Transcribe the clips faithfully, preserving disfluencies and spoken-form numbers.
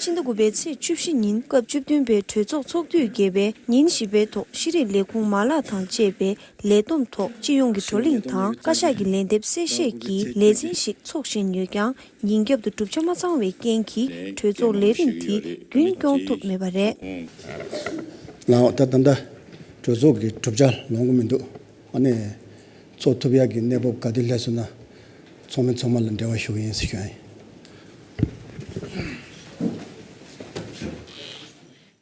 ཕྱི་ཟླ་དགུ་པའི་ཚེས་བཅུ་བཞི་ཉིན་སྐབས་བཅུ་བདུན་པའི་གྲོས་ཚོགས་ཚོགས་དུས་བརྒྱད་པའི་ཉིན་བཞི་པའི་ཐོག་ཤེས་རིག་ལས་ཁུངས་མ་ལག་དང་བཅས་པའི་ལས་བསྡོམས་ཐོག་སྤྱི་ཡོངས་ཀྱི་བགྲོ་གླེང་དང་བཀའ་ཤག་གི་ལན་འདེབས་གསལ་བཤད་ཀྱི་ལེ་ཚན་ཞིག་འཚོགས་བཞིན་ཡོད་ཀྱང་། ཉིན་རྒྱབ་ཏུ་གྲུབ་ཆ་མ་ཚང་བའི་རྐྱེན་གྱིས་གྲོས་ཚོགས་ལས་རིམ་དེ་རྒྱུན་སྐྱོང་ཐུབ་མེད་པ་རེད། ལའོ། ད་ད་ལྟ་གྲོས་ཚོགས་ཀྱི་གྲུབ་ཆ་ལོངས་ཀྱི་མི་འདུག་ཨ་ནི་ཚོགས་ཐུབ་ཡག་གི་གནས་བབ་ག་དུས་སླེབས་སོང་ན་ཚོགས་མི་ཚང་མ་ལ་འབྲེལ་བ་ཞུ་གི་ཡིན་ཟེར་ཞུ་ཡ་ཡིན།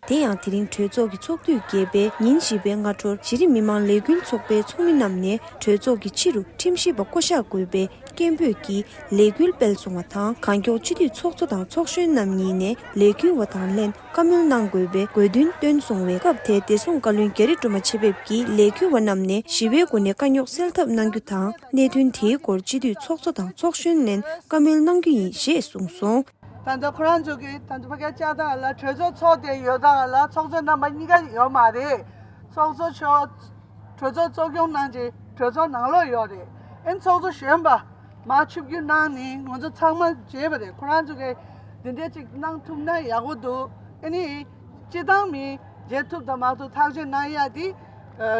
དེ་ཡང་དེ་རིང་གྲོས་ཚོགས་ཀྱི་ཚོགས་དུས་བརྒྱད་པའི་ཉིན་བཞི་པའི་སྔ་དྲོར་གཞི་རིམ་མི་མང་ལས་འགུལ་ཚོགས་པའི་ཚོགས་མི་རྣམས་ནས་གྲོས་ཚོགས་ཀྱི་ཕྱི་རུ་ཁྲིམས་ཞིབ་པ་བསྐོ་གཞག་དགོས་པའི་སྐད་འབོད་ཀྱིས་ལས་འགུལ་སྤེལ་སོང་བ་དང་། གང་མགྱོགས་སྤྱི་འཐུས་ཚོགས་གཙོ་དང་ཚོགས་གཞོན་རྣམ་གཉིས་ནས་ལས་འགུལ་བ་དང་ལྷན་བཀའ་མོལ་གནང་དགོས་པའི་དགོས་འདུན་བཏོན་སོང་བས། སྐབས་དེར་བདེ་སྲུང་བཀའ་བློན་རྒྱ་རི་སྒྲོལ་མ་ཆེད་ཕེབས་ཀྱིས་ལས་འགུལ་བ་རྣམས་ནས་ཞི་བའི་སྒོ་ནས་དཀའ་རྙོག་སེལ་ཐབས་གནང་རྒྱུ་དང་། གནད་དོན་དེའི་སྐོར་སྤྱི་འཐུས་ཚོགས་གཙོ་དང་ཚོགས་གཞོན་ལྷན་བཀའ་མོལ་གནང་རྒྱུ་ཡིན་ཞེས་གསུངས་སོང་། ད་ལྟ་ཁོ་རང་ཚོ་གི་ད་ལྟ་ཕ་གིར་བཅར་སྟངས་ལ་གྲོས་ཚོགས་ཚོགས་བསྡད་ཡོད་སྟངས་ལ་ཚོགས་གཙོ་རྣམ་པ་གཉིས་ཀ་ཡོད་མ་རེད། ཚོགས་གཙོ་མཆོག་གྲོས་ཚོགས་གཙོ་སྐྱོང་གནང་རྗེས་གྲོས་ཚོགས་ནང་ལོགས་ཡོད་རེད། ཨེ་ཚོགས་གཙོ་གཞོན་པ་མར་ཆིབས་བསྒྱུར་གནང་ནས་ང་ཚོ་ཚང་མ་མཇལ་བ་རེད། ཁོ་རང་ཚོ་གི་འདི་འདྲས་ཅིག་གནང་ཐུབ་ན་ཡག་པོ་འདུག་ཨ་ནི་སྤྱི་བཏང་མི་མཇལ་ཐུབ་དང་མ་ཐུབ་ཐག་གཅོད་གནང་ཡ་དེ་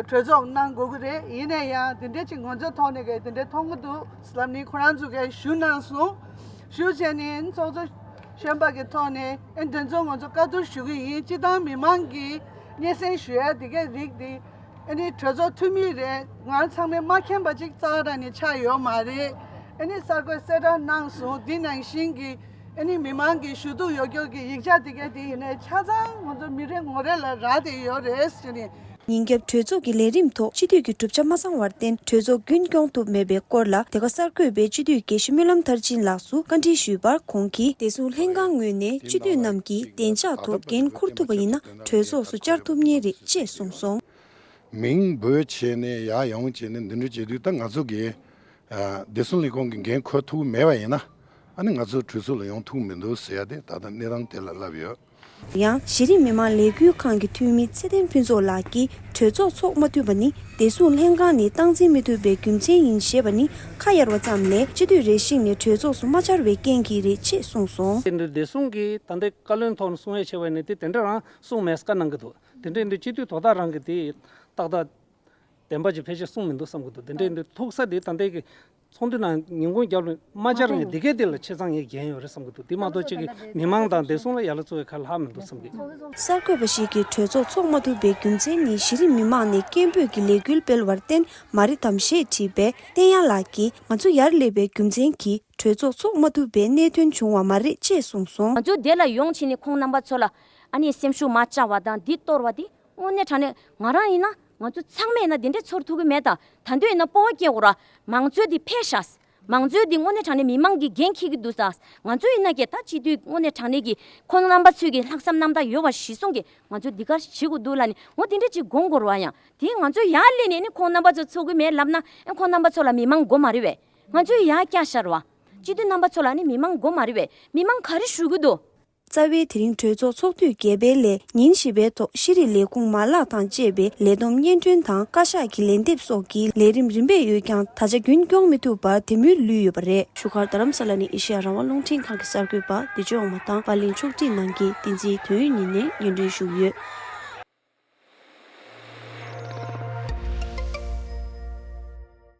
གྲོས་ཚོགས་གནང་དགོས་ཀྱི་རེད། ཡིན་ན་ཡང་འདི་འདྲས་ཅིག་ང་ཚོའི་ཐོག་ནས་གི་འདི་འདྲས་མཐོང་གི་འདུག་ལབ་ནས་ཁོ་རང་ཚོ་གིས་ཞུ་གནང་སོང་། ཞུ་བྱས་ནས་ཚོགས་གཙོ་གཞོན་པ་གི་ཐོག་ནས་ཨེ་འདི་ཚོ་ང་ཚོ་བཀའ་བསྡུར་ཞུ་གི་ཡིན། སྤྱི་བཏང་མི་མང་གིས་སྙན་སེང་ཞུ་ཡ་དེ་གའི་རིགས་དེ་ཨ་ནི་གྲོས་ཚོགས་འཐུས་མི་རེད། ང་ཚང་མས་མ་མཁྱེན་པ་ཅིག་རྩ་བ་རང་ནས་ཆགས་ཡོད་མ་རེད། ཨ་ནི་གསར་འགོད་གསལ་བསྒྲགས་གནང་སོང་། འདི་ནང་བཞིན་གྱི་ཨ་ནི་མི་མང་གི་ཞུ་གཏུག་ཡོད་རྒྱུ་གི་ཡིག་ཆ་དེ་གའི་དེ་ཡིན་ནའི་ཆ་ཚང་ང་ཚོ་མི་རེ་ངོ་རེ་ལ་རག་བསྡད་ཡོད་རེད་ཟེར་ནས། ཉིན་རྒྱབ་གྲོས་ཚོགས་ཀྱི་ལས་རིམ་ཐོག་སྤྱི་འཐུས་ཀྱི་གྲུབ་ཆ་མ་ཚང་བར་བརྟེན་གྲོས་ཚོགས་རྒྱུན་སྐྱོང་ཐུབ་མེད་པའི་སྐོར་ལ་དེ་ག་གསར་འགོད་པས་སྤྱི་འཐུས་དགེ་བཤེས་སྨོན་ལམ་མཐར་ཕྱིན་ལགས་སུ་བཀའ་འདྲི་ཞུས་པར། ཁོང་གིས་བདེ་སྲུང་ལྷན་ཁང་ངོས་ནས་སྤྱི་འཐུས་རྣམས་ཀྱིས་བདེ་འཇགས་ཐོག་འགན་འཁུར་ཐུབ་པ་ཡིན་ན་གྲོས་ཚོགས་སུ་བཅར་ཐུབ་ངེས་རེད་ཅེས་གསུངས་སོང་། མིང་འབོད་བྱས་ནས་ཡར་ཡོང་བྱས་ནས་འདི་འདྲ་བྱེད་དུས་ད་ང་ཚོ་གིས་བདེ་སྲུང་ལས་ཁུངས་ཀྱི་འགན་འཁུར་ཐུབ་མེད་པ་ཡིན་ན་ཨ་ནི་ང་ཚོ་གྲོས་ཚོགས་ལ་ཡོང་ཐུབ་མི་འདུག་ཟེར་ཡ་དེ་ད་ལྟ་གནས་སྟངས་དེ་ལ་ལབ་ཡོད། ཡང་གཞི་རིམ་མི་མང་ལས་འགུལ་ཁང་གི་འཐུས་མི་ཚེ་བརྟན་ཕུན་ཚོགས་ལགས་ཀྱིས་གྲོས་ཚོགས་ཚོགས་མ་ཐུབ་པ་ནི་བདེ་སྲུང་ལྷན་ཁང་ནས་སྟངས་འཛིན་མི་ཐུབ་པའི་རྒྱུ་མཚན་ཡིན་ཞེས་པ་ནི་ཁ་གཡར་བ་ཙམ་ལས་སྤྱི་འཐུས་རེ་ཞིག་ནས་གྲོས་ཚོགས་སུ་མ་བཅར་བའི་རྐྱེན་གྱིས་རེད་ཅེས་གསུངས་སོང་། དེ་འདྲ་བདེ་སྲུང་གིས་ད་ལྟའི་བཀའ་བློན་ཐོག་ནས་གསུང་ཡ་བྱས་པ་ནི་དེ་དེ་འདྲ་རང་གསུང་མེད་བཀའ་གནང་གི་འདུག་དེ་འདྲ་ཡིན་དུས་སྤྱི་འཐུས་དོ་བདག་རང་གིས་དེ་ཏག་ཏག་བདེན་པ་ཅིག་ཕལ་ཆེར་གསུངས་མི་འདུག་བསམ་གྱི་འདུག་དེ་འདྲ་ཡིན་དུས་ཐུག་ས་དེ་ད་ལྟའི་གི་ཚོགས་འདུ་ནང་ཉིན་གུང་རྒྱབ་ལ་མ་བཅར་ངས་འདི་གའི་དེ་ལ་ཆེ་ཚང་ངས་འགན་ཡོད་རེད་བསམ་གྱི་འདུག་དེ་མ་གཏོགས་ཅིག་གི་མི་མང་དང་བདེ་སྲུང་ལ་ཡ་ལ་བཙོ་བའི་ཁ་ལྷག་མི་འདུག་བསམ་གྱི། གསར་འགོད་པ་ཞིག་གིས་གྲོས་ཚོགས་ཚོགས་མ་ཐུབ་པའི་རྒྱུ་མཚན་ནི་གཞི་རིམ་མི་མང་ནས་སྐད་འབོད་ཀྱི་ལས་འགུལ་སྤེལ་བར་བརྟེན་མ་རེད་དམ་ཞེས་དྲིས་པས། བསྟན་ཡར་ལགས་ཀྱིས་ང་ཚོ་ཡར་སླེབས་པའི་རྒྱུ་མཚན་གྱིས་གྲོས་ཚོགས་ཚོགས་མ་ཐུབ་པའི་གནད་དོན་བྱུང་བ་མ་རེད་ཅེས་གསུངས་སོང་། ང་ཚོ་འདི་ལ་ཡོང་བྱས་ནས་ཁོང་རྣམ་པ་ཚོ་ལ་ཨ་ནི་སེམས་ཤུགས་མ་བཅག་པ་དང་འདི་གཏོར་བ་འདི་དངོས་གནས་དྲང་གནས་ང་རང་ཡིན་ན་ང་ཚོ་ཚང་མས་ཡིན་ན་འདི་འདྲའི་ཚོར་ཐུབ་ཀྱི་མེད་ད། ད་འདོད་ཡིན་ན་སྤོབས་པ་སྐྱེ་དགོས་ར། མང་གཙོ་འདི་ཕེབས་ཤག་མང་གཙོ་འདི་དངོས་གནས་དྲང་གནས་མི་མང་གི་འགན་འཁྱེར་གྱི་འདུག་ས། ང་ཚོ་ཡིན་ན་ཀྱེ་ད་སྤྱི་འཐུས་དངོས་གནས་དྲང་གནས་ཀྱི་ཁོང་རྣམ་པ་ཚོས་ཀྱི་ལྷག་བསམ་རྣམ་དག་ཡོད་པ་གཞི་བཟུང་གི་ང་ཚོ་འདི་གར་བྱེད་དགོས་འདུག་ལབ་ནས་འོ་འདི་འདྲ་ཅིག་དགོངས་དགོས་ར་བ། ཡང་དེ་ང་ཚོ་ཡར་སླེབས་ནས་ནི་ཁོང་རྣམ་པ་ཚོ་ཚོར་གྱི་མེད་ལབ་ན་ཨེ་ཁོང་རྣམ་པ་ཚོ་ལ་མི་མང་དགོས་མ་རེད་བས། ང་ཚོ་ཡར་བསྐྱལ་ཤར་བ། སྤྱི་འཐུས་རྣམ་པ་ཚོ་ལ་ནི་མི་མང་དགོས་མ་རེད་བས། མི་མང་ག་རེ་ཞུ་གི་འདུག་རྩ་བའི་དེ་རིང་གྲོས་ཚོགས་ཚོགས་དུས་བརྒྱད་པའི་ལས་ཉིན་བཞི་པའི་ཐོག་ཤེས་རིག་ལས་ཁུངས་མ་ལག་དང་བཅས་པའི་ལས་བསྡོམས་སྙན་སྒྲོན་དང་བཀའ་ཤག་གི་ལན་འདེབས་སོགས་ཀྱི་ལས་རིམ་རིམ་པས་ཡོད་ཀྱང་ད་ཆ་རྒྱུན་སྐྱོང་མི་ཐུབ་པར་དེ་མུར་ལུས་ཡོད་པ་རེད། བཞུགས་སྒར་རྡ་རམ་ས་ལ་ནས་ཨེ་ཤེ་ཡ་རང་དབང་རླུང་འཕྲིན་ཁང་གི་གསར་འགོད་པ་བདེ་སྤྱོད་དབང་མོ་དང་པར་ལེན་ཕྱོགས་སྒྲིག་གནང་མཁན་བསྟན་འཛིན་དོན་ཡོད་གཉིས་ནས་སྙན་སྒྲོན་ཞུས་ཡོད།